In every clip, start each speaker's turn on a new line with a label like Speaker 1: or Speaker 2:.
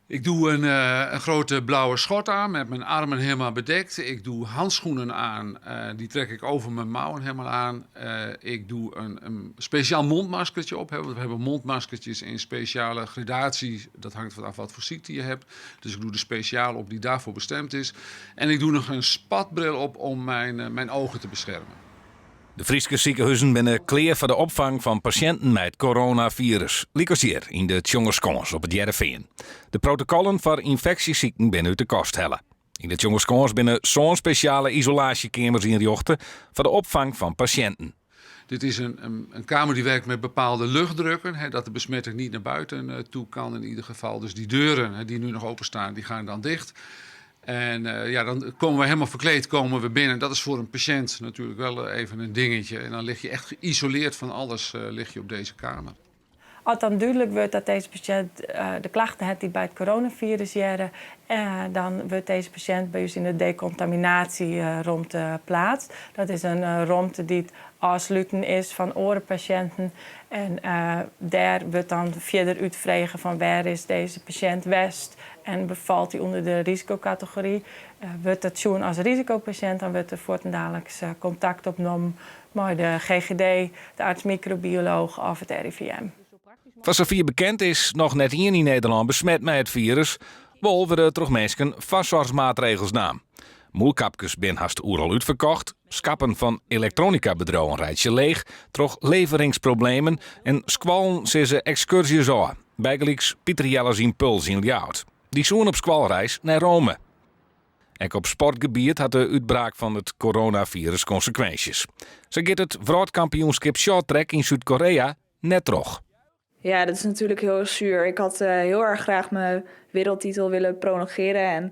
Speaker 1: Ik doe een grote blauwe schort aan met mijn armen helemaal bedekt. Ik doe handschoenen aan, die trek ik over mijn mouwen helemaal aan. Ik doe een speciaal mondmaskertje op. Hè, want we hebben mondmaskertjes in speciale gradatie. Dat hangt vanaf wat voor ziekte je hebt. Dus ik doe de speciaal op die daarvoor bestemd is. En ik doe nog een spatbril op om mijn ogen te beschermen.
Speaker 2: De Fryske sikehuzen binne klear foar de opfang fan pasjinten mei it coronafirus, lykas hjir yn de Tsjongerskâns op It Hearrenfean. De protokollen foar ynfeksjesiken binne út de kast helle. Yn de Tsjongerskâns binne sân spesjale isolaasjekeamers ynrjochte foar de opfang fan pasjinten.
Speaker 1: Dit is een kamer die werkt met bepaalde luchtdrukken, hè, dat de besmetting niet naar buiten toe kan in ieder geval. Dus die deuren, hè, die nu nog openstaan, die gaan dan dicht. En ja, dan komen we helemaal verkleed komen we binnen. Dat is voor een patiënt natuurlijk wel even een dingetje. En dan lig je echt geïsoleerd van alles, lig je op deze kamer.
Speaker 3: As dan dúdlik wurdt dat dizze pasjint de klachten hat dy't by it coronafirus hearre, dan wurdt dizze pasjint by ús yn de dekontaminaasjeromte pleatst. Dat is in romte dy't ôfsluten is fan oare pasjinten. En dêr wurdt dan fierder útfrege fan wêr is dizze pasjint west en befalt dy ûnder de risikokategory. Wurdt dat sjoen as risikopasjint, dan wurdt der fuortendaliks kontakt opnommen mei de GGD, de arts-mikrobiolooch of it RIVM.
Speaker 2: Foar safier bekend is noch net ien yn Nederlân besmet mei it firus. Wol wurde troch minsken foarsoarchsmaatregels naam. Mûlkapkes binne hast oeral útferkocht, skappen fan elektroanikabedriuwen reitsje leech troch leveringsproblemen en skoallen sizze ekskurzjes ôf. Bygelyks Piter Jelles Impuls yn Ljouwert. Dy soene op skoalreis nei Rome. Ek op sportgebiet hat de útbraak fan it coronafirus konsekwinsjes. Sa giet it wrâldkampioenskip shorttrack yn Súd-Koreä net troch.
Speaker 4: Ja, dat is natuurlijk heel erg zuur. Ik had heel erg graag mijn wereldtitel willen prolongeren. En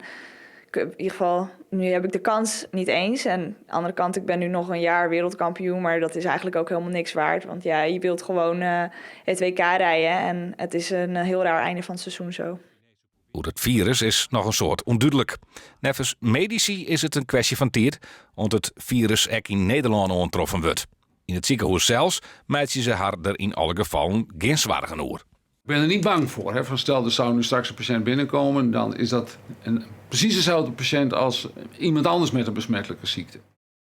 Speaker 4: in ieder geval, nu heb ik de kans niet eens. En aan de andere kant, ik ben nu nog een jaar wereldkampioen. Maar dat is eigenlijk ook helemaal niks waard. Want ja, je wilt gewoon het WK rijden. En het is een heel raar einde van het seizoen zo.
Speaker 2: Oer it firus is noch in soad ûndúdlik. Neffens medisy is it in kwestje fan tiid oant it firus ek yn Nederlân oantroffen wurdt. Yn it sikehûs sels meitsje se har der yn alle gefallen gjin soargen oer.
Speaker 1: Ik ben er niet bang voor. Hè. Van stel, er zou nu straks een patiënt binnenkomen, dan is dat precies dezelfde patiënt als iemand anders met een besmettelijke ziekte.